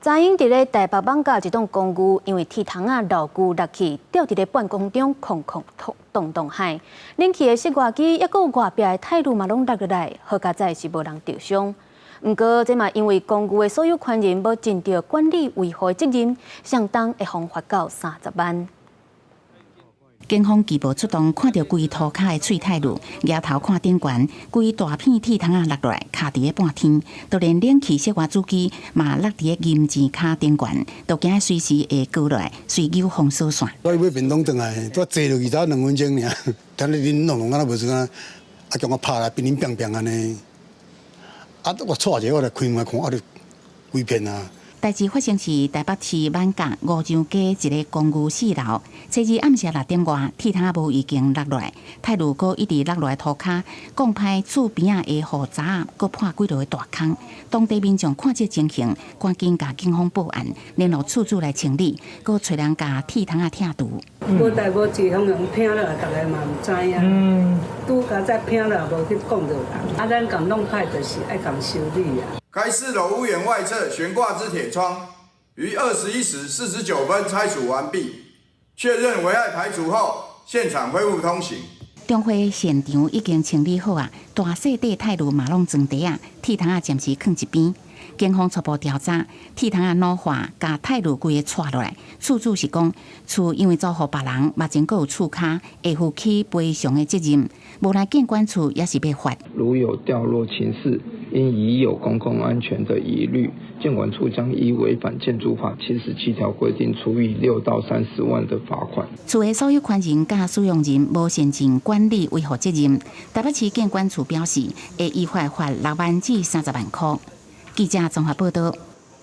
昨昏佇咧台北艋舺一棟公寓，因為鐵窗仔老舊落去，吊佇咧半空中，空空動動海。冷氣的室外機，抑閣有外壁的泰櫥嘛攏落落來，好佳哉是無人著傷。毋過這嘛因為公寓的所有權人無盡著管理維護的責任，相當會予罰到30萬。警方拘捕出動，看著規塗跤的碎泰櫥，蜈頭看頂懸，規大片鐵窗仔落落來，卡佇咧半天，都連冷氣室外主機嘛落佇咧銀錢跤頂懸，都驚隨時會倒落來，隨扭封鎖線。我買便當轉來，拄坐落去才2分鐘爾，聽你恁弄弄敢若無啥，啊，將我拍來乒乒乓乓按呢，啊，我掣一下我來開門來看，啊，就規片啊。代誌發生佇台北市艋舺吳上街一個公寓四樓，初二暗時6點外，鐵窗仔無意間落落來，泰櫥閣一直落落來塗跤，講歹厝邊仔的雨閘仔閣破幾落個大空。當地民眾看這情形，趕緊共警方報案，聯絡厝主來清理，閣揣人共鐵窗仔拆除。無代無誌，通用聽落，逐个嘛毋知影。拄佳哉聽了，無去講著人。啊，咱共弄歹就是愛共修理啊。該四樓屋檐外側懸掛之鐵窗，於21時49分拆除完畢，確認危害排除後，現場恢復通行。中會現場已經清理好啊，大細塊泰櫥嘛攏裝袋仔，鐵窗仔暫時囥一邊。警方初步調查，鐵窗仔老化，共泰櫥規个掣落來。厝主是講，厝因為租予別人，目前閣有厝跤，會負起賠償的責任。無奈建管處也是欲罰。如有掉落情事，因疑有公共安全的疑慮，建管處將依違反建築法77條規定，處以6到30萬的罰款。厝的所有權人佮使用人無善盡管理維護責任，台北市建管處表示，會依法罰6萬至30萬箍。記者綜合報道。